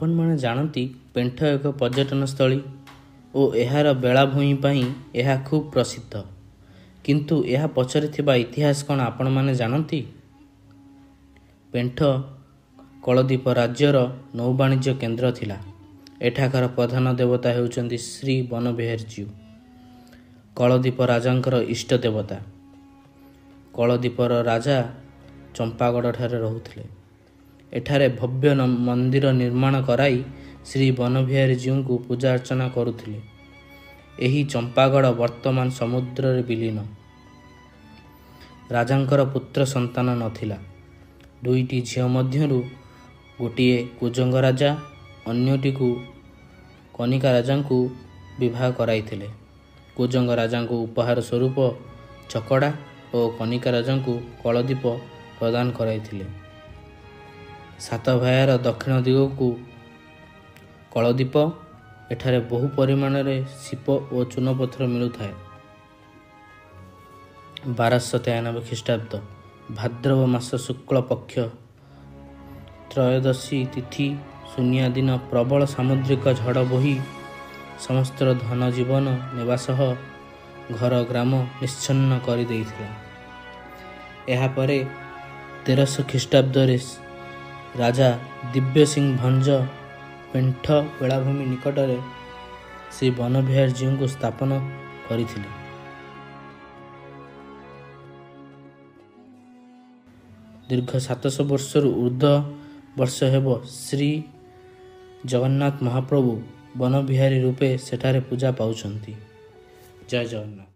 ଆପଣମାନେ ଜାଣନ୍ତି, ପେଣ୍ଠ ଏକ ପର୍ଯ୍ୟଟନସ୍ଥଳୀ ଓ ଏହାର ବେଳାଭୂମି ପାଇଁ ଏହା ଖୁବ୍ ପ୍ରସିଦ୍ଧ। କିନ୍ତୁ ଏହା ପଛରେ ଥିବା ଇତିହାସ କ'ଣ ଆପଣମାନେ ଜାଣନ୍ତି? ପେଣ୍ଠ କଳଦ୍ୱୀପ ରାଜ୍ୟର ନୌବାଣିଜ୍ୟ କେନ୍ଦ୍ର ଥିଲା। ଏଠାକାର ପ୍ରଧାନ ଦେବତା ହେଉଛନ୍ତି ଶ୍ରୀ ବନବିହାରୀଜୀଉ, କଳଦ୍ୱୀପ ରାଜାଙ୍କର ଇଷ୍ଟ ଦେବତା। କଳଦ୍ୱୀପର ରାଜା ଚମ୍ପାଗଡ଼ଠାରେ ରହୁଥିଲେ। ଏଠାରେ ଭବ୍ୟ ମନ୍ଦିର ନିର୍ମାଣ କରାଇ ଶ୍ରୀ ବନବିହାରୀଜୀଉଙ୍କୁ ପୂଜା ଅର୍ଚ୍ଚନା କରୁଥିଲେ। ଏହି ଚମ୍ପାଗଡ଼ ବର୍ତ୍ତମାନ ସମୁଦ୍ରରେ ବିଲୀନ। ରାଜାଙ୍କର ପୁତ୍ର ସନ୍ତାନ ନଥିଲା। ଦୁଇଟି ଝିଅ ମଧ୍ୟରୁ ଗୋଟିଏ କୁଜଙ୍ଗ ରାଜା, ଅନ୍ୟଟିକୁ କନିକା ରାଜାଙ୍କୁ ବିବାହ କରାଇଥିଲେ। କୁଜଙ୍ଗ ରାଜାଙ୍କୁ ଉପହାର ସ୍ୱରୂପ ଚକଡ଼ା ଓ କନିକା ରାଜାଙ୍କୁ କଳଦ୍ୱୀପ ପ୍ରଦାନ କରାଇଥିଲେ। ସାତଭାୟାର ଦକ୍ଷିଣ ଦିଗକୁ କଳଦ୍ୱୀପ। ଏଠାରେ ବହୁ ପରିମାଣରେ ସିପ ଓ ଚୂନପଥର ମିଳୁଥାଏ। 1293 ଖ୍ରୀଷ୍ଟାବ୍ଦ ଭାଦ୍ରବ ମାସ ଶୁକ୍ଳ ପକ୍ଷ ତ୍ରୟୋଦଶୀ ତିଥି ସୁନିଆ ଦିନ ପ୍ରବଳ ସାମୁଦ୍ରିକ ଝଡ଼ ବୋହି ସମସ୍ତ ଧନ ଜୀବନ ନେବା ସହ ଘର ଗ୍ରାମ ନିଶ୍ଚିହ୍ନ କରିଦେଇଥିଲା। ଏହାପରେ 1300 ଖ୍ରୀଷ୍ଟାବ୍ଦରେ ରାଜା ଦିବ୍ୟସିଂହ ଭଞ୍ଜ ପେଣ୍ଠ ବେଳାଭୂମି ନିକଟରେ ଶ୍ରୀ ବନବିହାରୀଜୀଉଙ୍କୁ ସ୍ଥାପନ କରିଥିଲେ। ଦୀର୍ଘ 700 ବର୍ଷରୁ ଉର୍ଦ୍ଧ୍ୱ ବର୍ଷ ହେବ ଶ୍ରୀ ଜଗନ୍ନାଥ ମହାପ୍ରଭୁ ବନବିହାରୀ ରୂପେ ସେଠାରେ ପୂଜା ପାଉଛନ୍ତି। ଜୟ ଜଗନ୍ନାଥ।